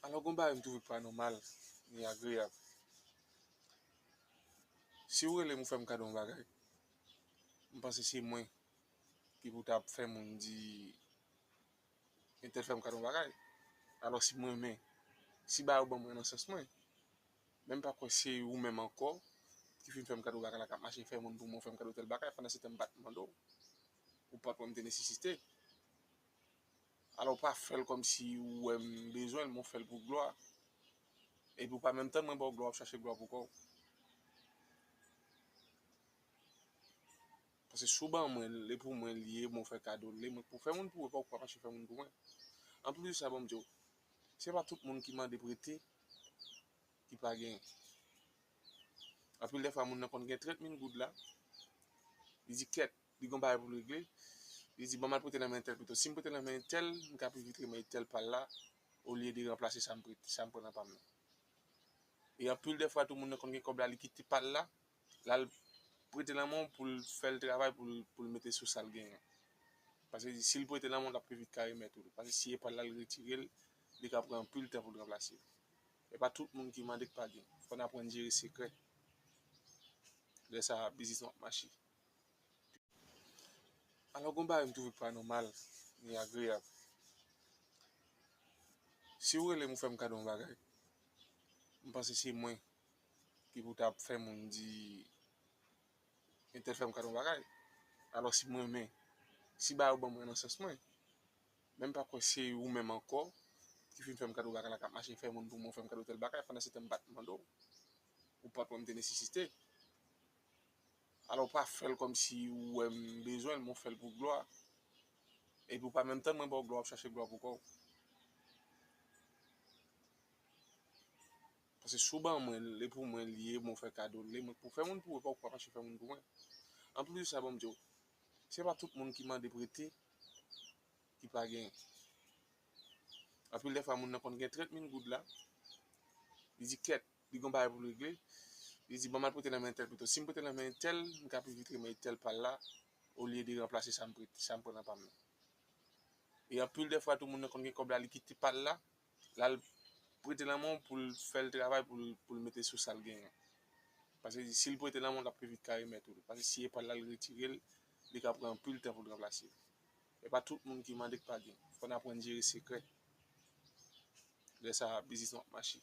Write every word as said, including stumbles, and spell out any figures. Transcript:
Alò, gon bagay m twouve pa nòmal, ni agreyab. Si w rele m, ou fè m kado yon bagay, m panse se mwen ki pou ta ap fè moun di entèl fè m kado yon bagay. Alò, si m renmen, si bagay ou ban mwen nan sans mwen, men m pa kwè se ou menm ankò ki fin fè m kado bagay la, k ap mache fè moun pou mwen, fè m kado tèl bagay, pandan se tan m pa t mande w. Ou pa t wè m te nesesite. Alò, ou pa fè l kòmsi ou wè m bezwen l, men w fè l pou glwa. Epi ou pa menm tann mwen ba w glwa, w ap chache glwa pou kò w. Paske si w ban mwen l, e pou mwen l ye, mwen fè kado l, e mwen pou fè moun pou ou, e pa ou k pa mache fè moun pou mwen. Anplis de sa, ban m di w, se pa tout moun ki mande prete ki pa genyen. Anpil de fwa, moun nan konn gen trant mil goud la, li di kèt, li gon bagay pou l regle, li di, "Ban m al prete nan men entèl pito. Si m prete nan men entèl, m ka pi vit remèt entèl pa l la, olye de ranplase sa m prete, sa m pran nan pa m nan." E anpil de fwa tou, moun nan konn gen kòb la, li kite pa l la, l al prete nan men w pou l fè l travay, pou l, pou l mete sou sa l genyen. Paske li di, si l prete nan men w, l ap pi vit ka remèt ou l. Paske si e pa l la, l retire l, li ka pran anpil tan pou l ranplase l. E pa tout moun ki mande k pa gen. Fò n aprann jere sekrè. Lè sa a, biznis nou ap mache. Alò, gon bagay m twouve pa nòmal, ni agreyab. Si w rele m, ou fè m kado yon bagay, m panse se mwen ki pou ta ap fè moun di entèl fè m kado yon bagay. Alò, si m renmen, si bagay ou ban mwen nan sans mwen, men m pa kwè se ou menm ankò ki fin fè m kado bagay la, k ap mache fè moun pou mwen, fè m kado tèl bagay, pandan se tan m pa t mande w. Ou pa t wè m te nesesite. Alò, ou pa fè l kòmsi ou wè m bezwen l, men w fè l pou glwa. Epi ou pa menm tann mwen ba w glwa, w ap chache glwa pou kò w. Paske si w ban mwen l, e pou mwen l ye, mwen w fè kado l, e mwen pou fè moun pou ou, e pa ou k pa mache fè moun pou mwen. Anplis de sa, ban m di w, se pa tout moun ki mande prete ki pa genyen. Anpil de fwa, moun nan konn gen trant mil goud la, li di kèt, li gon bagay pou l regle, li di, "Ban m al prete nan men entèl pito. Si m prete nan men entèl, m ka pi vit remèt entèl pa l la, olye de ranplase sa m prete, sa m pran nan pa m nan." E anpil de fwa tou, moun nan konn gen kòb la, li kite pa l la, l al prete nan men w pou l fè l travay, pou l, pou l mete sou sa l genyen. Paske li di, si l prete nan men w, l ap pi vit ka remèt ou l. Paske si e pa l la, l retire l, li ka pran anpil tan pou l ranplase l. E pa tout moun ki mande k pa gen. Fò n aprann jere sekrè. Lè sa a, biznis nou ap mache.